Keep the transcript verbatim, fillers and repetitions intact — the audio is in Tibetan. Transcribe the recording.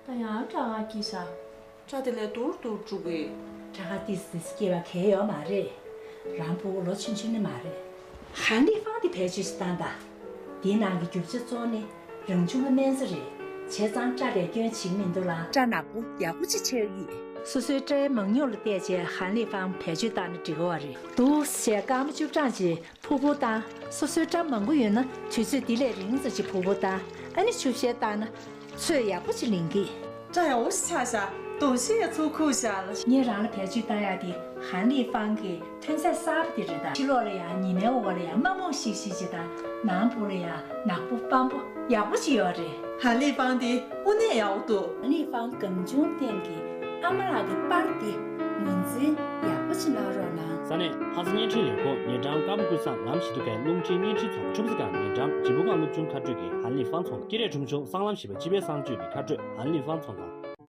ད་ཡང་སྐྲག་སྐྱེས་ཤག་སྐྲ་དེ་ལས་དུར་དུར་འཁྲུག་གི། སྐྲ་དཀར་ཏིས་ཏིས་སྐྱེས་པ་གལ་ཡོད་མ་རེད། རང་ཕྲུ་གུ་ལོ་ཆུང་ཆུང་ནི་མ་རེད། ཧན་ལི་ཧྥང་དེ་བེད་སྤྱོད་ཞིག་བཏང་དང་། དེའི་ནང་གི་རྒྱུ་ཆ་གཙོ་བོ་ནི་རང་བྱུང་གི་སྨན་རྩྭ་རེད། བྱས་ཙང་སྐྲ་ལས་སྐྱོན་བྱེད་ཀྱི་མི་འདུག་ལ། སྐྲ་ནག་པོ་ཡག་པོ་ཅིག་ཆགས་ཀྱི་ཡོད། སོ་སོའི་སྐྲའི་མང་ཉུང་ལ་བལྟས་བྱས་ཧན་ལི་ཧྥང་བེད་སྤྱོད་བཏང་ན་འགྲིག་གི་རེད། འདུག་སེ་སྐར་མ་བཅུ་གྲངས་ཅིག་ཕུར་བུར་བཏང་། སོ་སོའི་སྐྲ་མང་པོ་ཡོད་ན་དུས་ཚོད་འདི་ལས་རིང་ཙམ་ཅིག་ཕུར་བུར་བཏང་། ཨ་ནི་ཆུ་བཤལ་བཏང་ན་ཚོས་ཡག་པོ་ཅིག་ལེན་གི། སྐྲ་ཡག་པོ་ཞིག་ཆགས་ཤག་དོ་ཤི་ཡ་ཚུར་ཁུག་ཤག་ལ། ངས་རང་ལ་བེད་སྤྱོད་བཏང་ཡག་དེ་ཧན་ལི་ཧྥང་གི་ཐོན་རྫས་གསར་པ་དེ་རེད་ད། ཕྱི་ལོགས་ལ་ཡང་ཉི་མའི་འོག་ལ་ཡང་མ་རྨོངས་ཤིག་ཤིག་ཅིག་དང་། ནང་སྦུག་ལ་ཡང་ནག་པོ་སྤམ་པོ་ཡག་པོ་ཅིག་ཡོད་རེད། ཧན་ལི་ཧྥང་དེ་དངོས་གནས་ཡག་པོ་འདུག་ཧན་ལི་ཧྥང་གང་བྱུང་བསྟན་གི་ཨ་མ་ལགས་ཀྱི་པར་དེ་ངོས་འཛིན་ཡག་པོ་ཅིག་གནང་རོགས་གནང་། ས་གནས་ལྷ་ས་བརྙན་འཕྲིན་ལས་ཁུངས་ཉེ་འགྲམ་ཀརྨ་ཀུན་བཟང་ངམ་ཞི་ཏུ་ཁའི་རླུང་འཕྲིན་བརྙན་འཕྲིན་ཚོགས་ཆུ་བཞི་སྒང་ཉེ་འགྲམ་འཇིམ་བུ་སྒང་སློབ་ཆུང་ཁ་སྤྲོད་ཀྱི་ཧན་ལི་ཧྥང་ཚོང་། སྐྱེ་རེས་ཁྲོམ་གཞུང་སྲང་ལམ་བཞི་པ་སྤྱི་པའི་གསང་སྤྱོད་ཀྱི་ཁ་སྤྲོད་ཧན་ལི་ཧྥང་ཚོང་ཁང་།